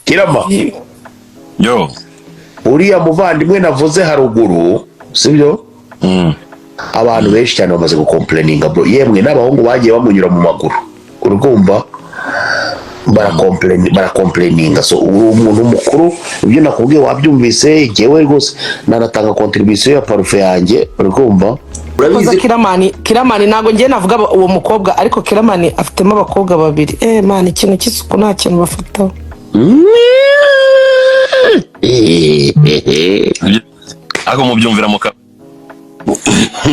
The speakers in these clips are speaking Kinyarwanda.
Kirama. Yo. Uriya muvandimwe navuze haruguru, sibyo? Abantu benshi cyane bamaze gucomplaininga, bro. Yemwe n'abahungu bagiye bamunyura mu maguru, urumva, baracomplaininga. So uri umuntu mukuru, ibyo nakubwiye wabyumvise. Jyewe rwose nanatanga contribution ya parufe yanjye, urikumva? Koza. Urabizi. Kiramani, Kiramani, ntabwo ngiye navuga uwo mukobwa, ariko Kiramani afitemo abakobwa babiri. Man, ikintu cy'isuku nta kintu bafataho. Ariko mubyumvira mu ka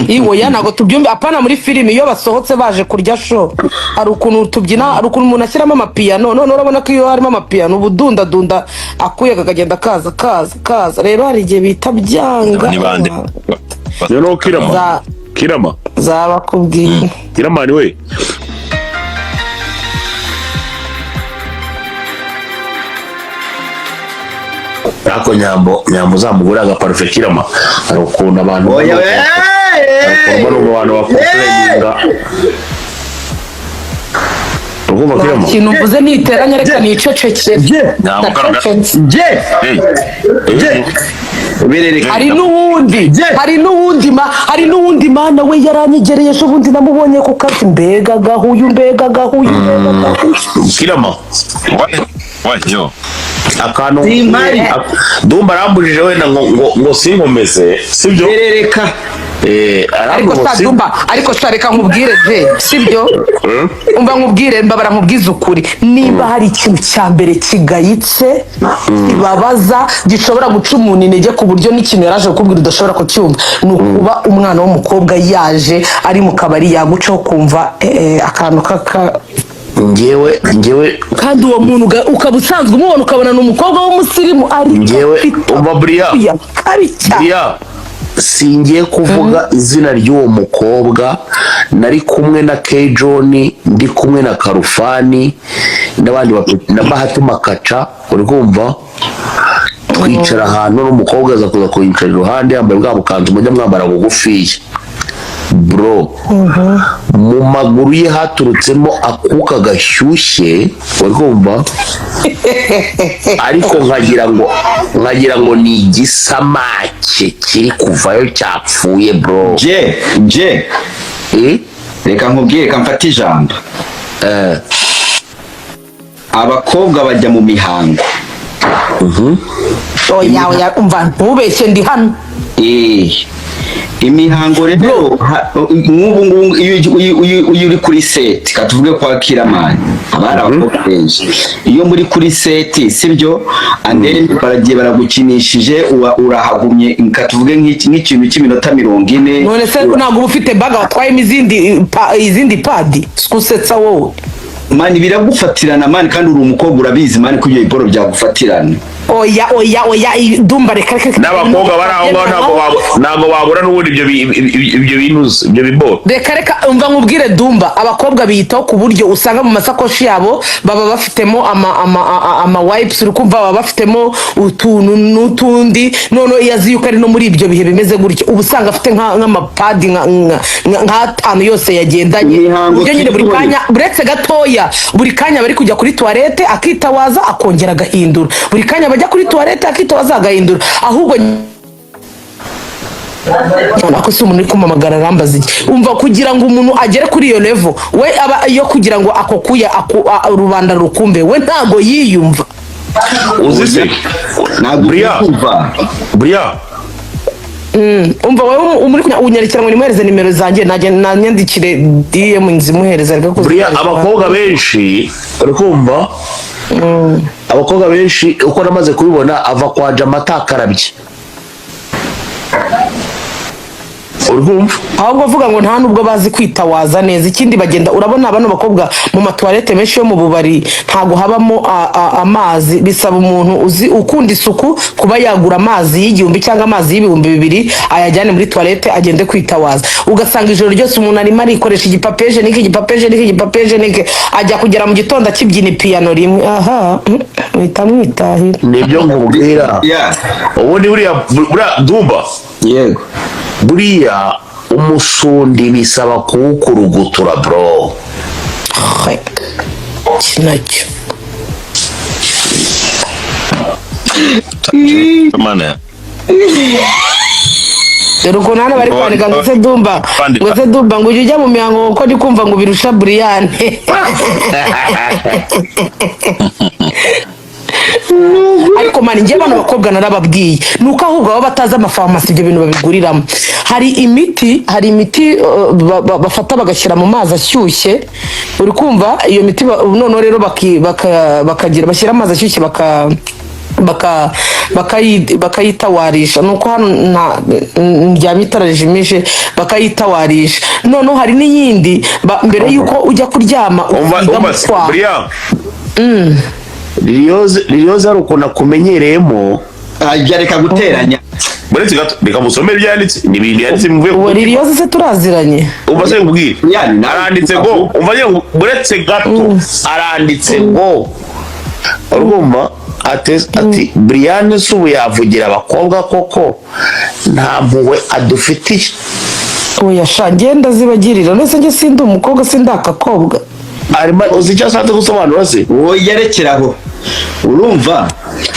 Iwoya, ntabwo tubyumva. Apana muri filimi, iyo basohotse baje kurya show, hari ukuntu tubyina, hari ukuntu umuntu ashyiramo amapiyano. None urabona ko iyo harimo amapiyano, uba udundadunda akuya kakagenda kaza kaza kaza. Rero hari igihe bita byanga. Ni bande? Noneho Kirama. Kirama. Zabakubwiye. Kiramani we. Ariko Nyambo, Nyambo uzamugure agaparufe. Kirama, hari ukuntu abantu Oya. hari ukuntu abantu bacomplaininga, urumva, Kirama? Ikintu mvuze niteranya, reka nicecekere. Nyambo Ndacecetse. Nje. Hey. Nje berereka. Hari n'uwundi, hari n'uwundi ma, hari n'uwundi mana we, yaranyegereye ejo bundi, namubonye ku kazi. Mbega gahuyu, mbega gahuyu, mbega gahuyu! Kirama. Wa yo. Akantu Simpari. Dumba arambujije wenda ngo sinkomeze, sibyo? Berereka. Ariko Arambujije ngo sha Dumba, ariko sha reka nkubwire je, sibyo? Umva nkubwire, mbabara nkubwize ukuri: nimba hari ikintu cya mbere kigayitse, kibabaza, gishobora guca umuntu intege ku buryo n'ikintu yaraje kukubwira udashobora kucyumva, ni ukuba umwana w'umukobwa yaje ari mu kabari, yagucaho kumva akantu kaka Ngewe kandi uwo muntu ukaba usanzwe umubona, ukabona ni umukobwa w'umusirimu, ariko Ngewe, afite umva buriya. akuya kabi cyane. Buriya singiye kuvuga izina ry'uwo mukobwa. Nari kumwe na K John, ndi kumwe na Karufani n'abandi na Bahati Makaca, uri kumva? Twicara ahantu n'umukobwa aza kuza kuyicara iruhande, yambaye bwa bukanzu mujya mwambara bugufiya, bro. Mu maguru ye haturutsemo akuka gashyushye, uri kumva? Ariko nkagira ngo ni igisamake kiri kuvayo cyapfuye, bro. Je je. Eh? Reka nkubwire, reka mfate ijambo. Abakobwa bajya mu mihango. Oya, oya, umva, ntubeshye, ndi hano. Imihango rero, nk'ubu ngubu iyo uri kuri set, katuvuge kwa Kiramani haba hari abakobwa benshi. Iyo muri kuri set, sibyo? And then baragiye baragukinishije, urahagumye, katuvuge nk'ikintu cy'iminota 40. None se ntabwo uba ufite bag watwayemo izindi pad? Sikusetsa wowe. Man, biragufatirana, man, kandi uri umukobwa, urabizi, man, ko ibyo biporo byagufatirana. Oya, oya, oya, Dumba, reka, reka, reka. N'abakobwa bari aho ngaho ntabwo babura n'ubundi ibyo binuze, ibyo biboro. Reka, reka, umva nkubwire, Dumba, abakobwa biyitaho ku buryo usanga mu masakoshi yabo baba bafitemo ama wipes, uri kumva? Baba bafitemo utuntu n'utundi. None iyo azi yuko ari no muri ibyo bihe bimeze gutyo, uba usanga afite nk'amapadi nk'atanu yose yagendanye. Imihango Uburyo nyine buri tuyibonye. kanya, uretse gatoya, buri kanya bari kujya kuri toilette akitawaza, akongera agahindura. Buri kanya bajya kuri toilette akitawaza, agahindura. Ahubwo ako si umuntu uri kumamagara arambaza iki? Umva, kugira ngo umuntu agere kuri iyo level, we aba iyo kugira ngo ako kuya rubanda rukumbe, we ntago yiyumva. Uzi se? Ntabwo Buriya. ubyumva. Buriya. Umva wowe, muri unyarikira ngo nimuhereze nimero zanjye, najya nanyandikire DM nzimuhereza, reka Buriya abakobwa benshi, uri kumva, abakobwa benshi uko namaze kubibona, ava kwa jama atakarabye, uri kumva? Ahubwo avuga ngo nta nubwo bazi kwitawaza neza. Ikindi, bagenda, urabona bano bakobwa, mu matoilette menshi yo mu bubari ntabwo habamo amazi. Bisaba umuntu uzi ukunda isuku kuba yagura amazi y'1000 cyangwa amazi y'2000, ayajyane muri toilette, agende kwitawaza. Ugasanga ijoro ryose umuntu arimo arikoresha igipapeje niki, igipapeje niki, igipapeje niki, ajya kugera mu gitondo akibyina ipiyano rimwe aha, mwita mwitahira. Nibyo nkubwira. Ubundi buriya Dumba, Yego. buriya umusundi bisaba kuwukurugutura, bro. Iki nacyo. Mana ya. Dore ukuntu hano bari kwandika ngo se Dumba, ngo se Dumba, ngo ujye ujya mu mihango kuko ndi kumva ngo birusha Buriyane. Ariko man, njye bano bakobwa narababwiye, ni uko ahubwo baba batazi amafarumasi ibyo bintu babiguriramo. Hari imiti bafata bagashyira mu mazi ashyushye, uri kumva? Iyo miti noneho rero bakagira bashyira amazi ashyushye bakayitawarisha. Nuko hano ndyamye itara rijimije, bakayitawarisha. Noneho hari n'iyindi mbere y'uko ujya kuryama Umva. usiga Umva. mu kwaha. Buriya Liliose hari ukuntu akumenyereyemo. Ajya reka guteranya. Buretse gato, reka musomere ibyo yanditse, ni ibintu yanditse bivuye ku Uwo mutima. Liliose se turaziranye? Umva se nkubwire. Yani, nawe- Aranditse ngo, umva nyine, buretse gato, aranditse ngo, urumva, ati Brian se ubu yavugira abakobwa koko, nta mpuhwe adufitiye. Oya sha, ngenda zibagirira ndetse njye sindi umukobwa, sindi akakobwa. Arimo, uzi icyo ashatse gusobanura se? Wowe yerekeraho, urumva?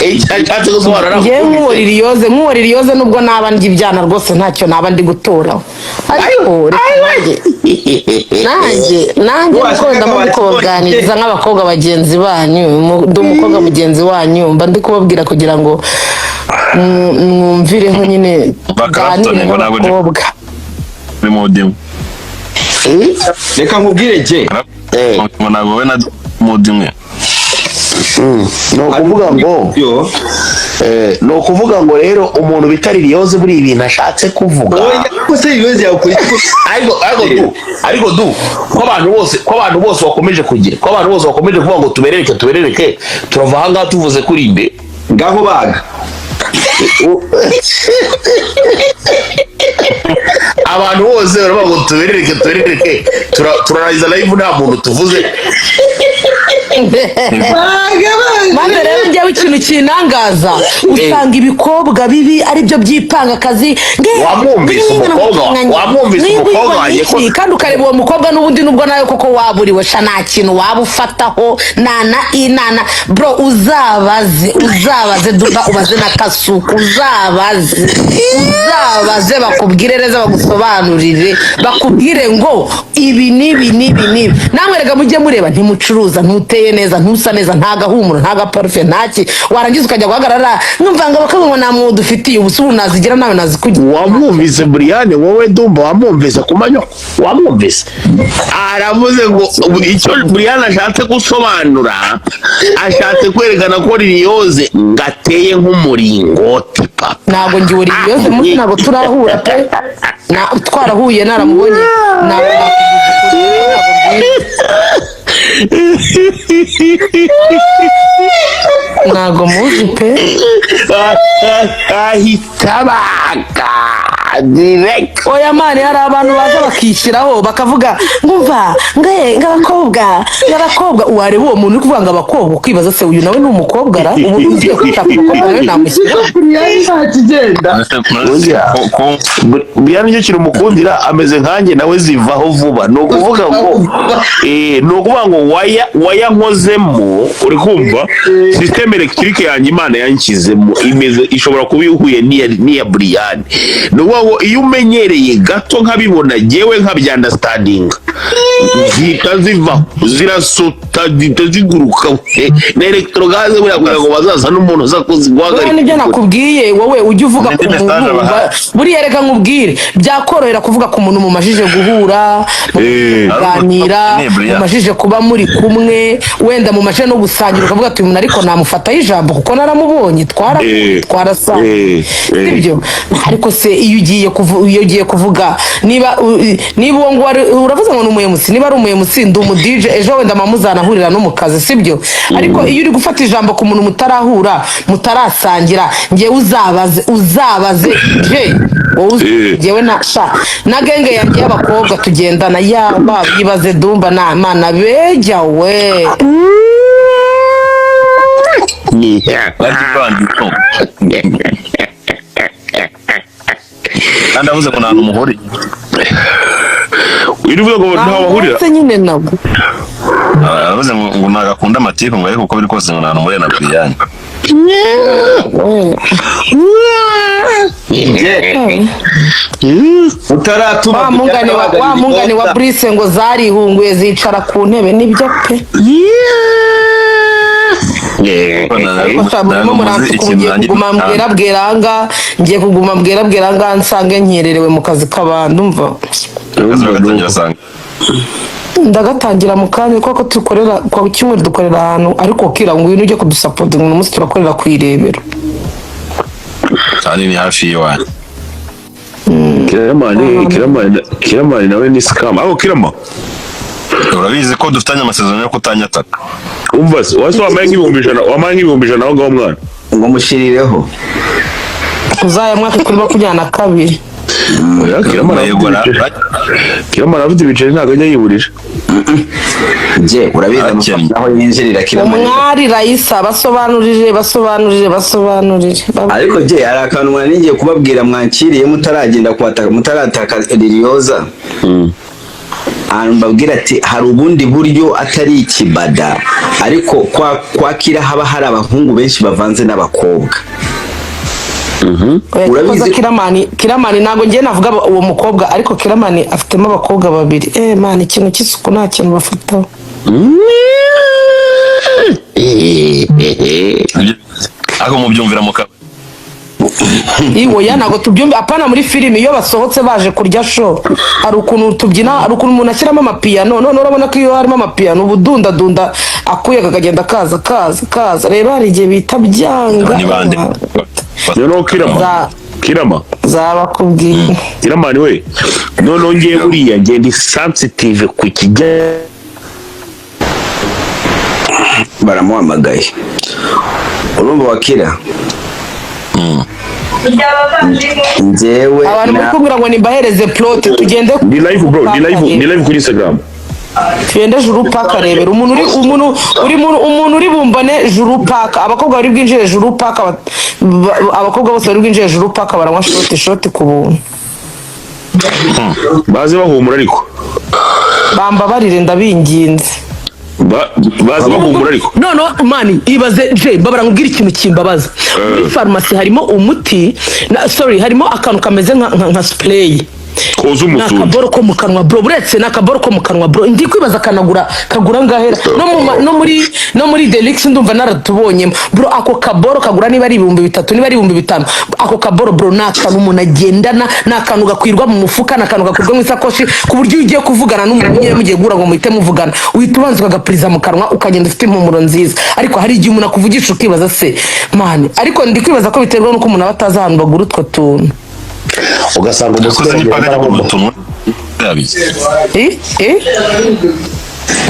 Icyo ashatse gusobanura. Njyewe nk'uwo Liliose, nubwo naba ndya ibyana rwose, ntacyo naba ndi gutoraho, ariko reka nanjye Washaka niko ndamo ndi kubaganiriza nk'abakobwa bagenzi banyu. Ndi umukobwa mugenzi wanyu, mba ndi kubabwira kugira ngo mwumvireho nyine, Clapton, tuganire ngo ntabwo nk'abakobwa. Muri modimu. Reka nkubwire je. Ngo ntabwo wowe na modi imwe. Ni ukuvuga ngo yo ni ukuvuga ngo rero umuntu bita Liliose, buriya ibintu ashatse kuvuga. Oya, ariko se Liliose yakora iki? Ariko du ko abantu bose bakomeje kugira, ko abantu bose bakomeje kuvuga ngo tuberereke, tuberereke, turava ahangaha tuvuze kuri nde? Ngaho baga. Abantu bose baravuga ngo tuberereke, tuberereke, turarangiza live nta muntu tuvuze. Baga, baga. Maze rero njyewe ikintu kinangaza, usanga ibikobwa bibi aribyo byipanga akazi. Wamwumvise umukobwa wanjye Kandi ukareba uwo mukobwa n'ubundi, nubwo nawe koko waburiwe sha, nta kintu waba ufataho nana inana. Bro, uzabaze Duba, ubaze na Kasuku, uzabaze bakubwire neza, bagusobanurire, bakubwire ngo ibi n'ibi n'ibi n'ibi. Namwe rega mujye mureba, ntimucuruza, ntuteye neza, ntusa neza, nta gahumuro, nta gaparufe, ntaki, warangiza ukajya guhagarara numva ngo bakavuga ngo nta mwuga ufitiye. Ubu se ubu nazigira nawe nazikugira? Wamwumvise Brian? Wowe Dumba, wamwumvise ku manywa? Wamwumvise aravuze ngo ubu icyo Brian ashatse gusobanura, ashatse kwerekana ko Liliose ngateye nk'umuringoti, papa. Ntabwo ngiwe Liliose munsi, ntabwo turahura pe. Twarahuye naramubonye, ntabwo ntabwo muzi pe. Ahita baga direct. Oya man, hari abantu baza bakishyiraho bakavuga ngo umva nge ng'abakobwa, wareba uwo muntu uri kuvuga ngo abakobwa, ukibaza se uyu nawe ni umukobwa ra? Ubu ugiye kwita ku mukobwa nawe namushyira. Nta kigenda. Oya. Brian nicyo kintu mukundira, ameze nkanjye, nawe zivaho vuba. Ni ukuvuga ngo waya nkozemo, uri kumva, système électrique yanjye Imana yanshyizemo imeze, ishobora kuba ihuye n'iya Brian. Ni ukuvuga ngo iyo umenyereye gato nkabibona jyewe nkabyandastandinga, zihita zivaho, zirasota, zihita ziguruka na électrogaz buriya, kugira ngo bazaza n'umuntu uza Buriya guhagarika. Nibyo nakubwiye, wowe ujya uvuga ku N'indi muntu message abahaye. Buriya reka nkubwire, byakorohera kuvuga ku muntu mumajije guhura, mukaganira, Ni Brian. mumajije kuba muri kumwe, wenda mumajije no gusangira, ukavuga ati uyu muntu ariko namufataho ijambo kuko naramubonye, twarahuye, twarasangiye. Sibyo? Ariko se iyo ugiye kuvuga, niba uwo nguwo uravuze ngo ni umu MC, niba ari umu MC, ndi umu DJ, ejo wenda muzanahurira no mu kazi, sibyo? Ariko iyo uri gufata ijambo ku muntu mutarahura, mutarasangira, ngewe uzabaze je wowe ngewe na sha na genge yanjye y'abakobwa tugendana, yaba yibaze Dumba na mana bejya we. Bajya bandika kandi avuze ngo nta hantu muhuriye. Uyu uvuga ngo ntaho bahurira. Ndetse nyine nabwo. Aravuze ngo ntabwo akunda amatiku, ngo ariko uko biri kose ngo nta hantu muhuriye na Brian. Njye utaratuma Wa mungane wa mungane wa Brice ngo zarihunguye zicara ku ntebe, nibyo pe. Murimo muransuka ubu, ngiye kuguma mbwera bweranga, ngiye kuguma mbwera bweranga, nsange nkererewe mu kazi k'abandi, umva. Akazi bagatangira asanga Ndagatangira mu kanya, kuko dukorera kwa cyumweru, dukorera ahantu, ariko kira ngwino ujye kudusapotinga uyu munsi, turakorera ku Irebero. Kandi ni hafi y'iwanyu. Kiramani, Kiramani, Kiramani nawe ni scam aho, Kirama. Urabizi ko dufitanye amasezerano yo kutanyataka. Umva se, wase wamaye nk'100,000, wamaye nk'100,000 aho ngaho, mwana. Ngo mushirireho. Uzayamwaka kuri 22. Oya, Kiramani afite Yego, ibiceri. Kiramani afite ibiceri, ntabwo ajya yiburira. Njye urabizi Arakennye. amafaranga aho yinjirira, Kiramani. Umwari Rayisa, basobanurire, basobanurire, basobanurire. Ariko jye hari akantu mwari ngiye kubabwira, mwankiriye mutaragenda kuhataka, mutarataka Liliyoza, ahantu mbabwira ati hari ubundi buryo atari ikibada, ariko kwakira haba hari abahungu benshi bavanze n'abakobwa. Oya, Urabizi- cyakoze Kiramani, Kiramani ntabwo ngiye navuga uwo mukobwa, ariko Kiramani afitemo abakobwa babiri. Man, ikintu cy'isuku nta kintu bafataho. Ariko mubyumvira mu kabari? Iwoya, ntabwo tubyumva, apana muri filimi. Iyo basohotse baje kurya show, hari ukuntu tubyina, hari ukuntu umuntu ashyiramo amapiyano. None urabona ko iyo harimo amapiyano, uba udundadunda akuya kakagenda kaza kaza kaza. Rero hari igihe bita byanga. Ni bande? Noneho Kirama, Kirama. Zabakubwiye. Kiramani we, noneho ngiye buriya ngenda sensitive ku kijya Baramuhamagaye, urumva wakira njyewe Abantu muri kumbwira ngo nimbahereze plot, tugende. Ni live, bro, ni live, ni live kuri Instagram. Tugende Juru Park, arebera umuntu uri bumbane Juru Park, abakobwa bari bwinjire Juru Park, abakobwa bose bari bwinjire Juru Park baranywa shot, shot ku buntu. Baze bahumura ariko. Bambabarire, ndabinginze. Baze bahumura ariko. None man, ibaze je babara nkubwira ikintu kimbabaza. Muri farumasi harimo umuti na, sorry, harimo akantu kameze nka spray. Koza Ni umusundi. akaboro ko mu kanwa, bro. Buretse, ni akaboro ko mu kanwa, bro. Ndi kwibaza kanagura kagura ngahera no muri Delix, ndumva naratubonyemo, bro. Ako kaboro kagura niba ari 3000, niba ari 5000. Ako kaboro, bro, ni akantu umuntu agendana, ni akantu gakwirwa mu mufuka, ni akantu gakwirwa mu isakoshi, ku buryo iyo ugiye kuvugana n'umuntu nyine mugiye guhura ngo muhite muvugana, uhita ubanza ukagapuriza mu kanwa, ukagenda ufite impumuro nziza. Ariko hari igihe umuntu akuvugisha ukibaza se, man. Ariko ndi kwibaza ko biterwa n'uko umuntu aba atazi ahantu bagura utwo tuntu. Ugasanga Yakoze umusore n'ipaka agenda ryo arahomba. utuntu yabizi. Eh? Eh?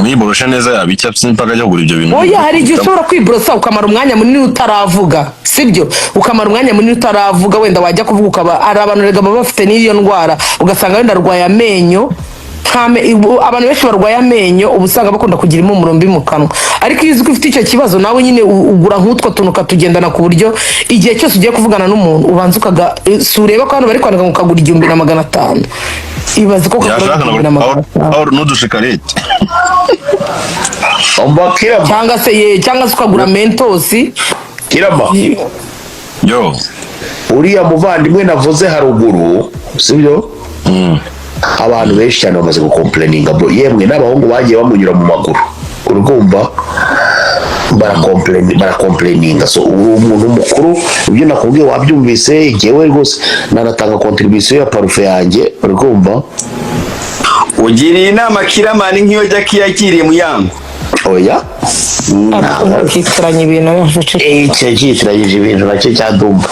Niboroshe neza yaba icyatsi n'ipaka ryo kugura ibyo bintu. Oya, hari igihe ushobora kwiborosa ukamara umwanya munini utaravuga, sibyo? Ukamara umwanya munini utaravuga, wenda wajya kuvuga ukaba, hari abantu rega baba bafite n'iyo ndwara, ugasanga wenda arwaye amenyo. Abantu benshi barwaye amenyo uba usanga bakunda kugira impumuro mbi mu kanwa. Ariko iyo uzi ko ufite icyo kibazo, nawe nyine ugura nk'utwo tuntu ukatugendana, ku buryo igihe cyose ugiye kuvugana n'umuntu ubanza ukaga. Si ureba ko hano bari kwandika ngo ukagura 1500? Ibaze ko kagura Yashaka 1500. N'udushikarete. Umva Kirama. Cyangwa se ye, cyangwa se ukagura Mentos. Kirama. Yo. Uriya muvandimwe navuze haruguru, sibyo? Abantu benshi cyane bamaze gucomplaininga, bro. Yemwe n'abahungu bagiye bamunyura mu maguru, urumva, baracomplaininga. So uri umuntu mukuru, ibyo nakubwiye wabyumvise. Jyewe rwose nanatanga contribution ya parufe yanjye, urumva. Ugiriye inama Kiramani nk'iyo Jackie yakiriye Muyango? Oya. Ntukitiranye ibintu. Icyo cyitiranyije ibintu nacyo cyadumba.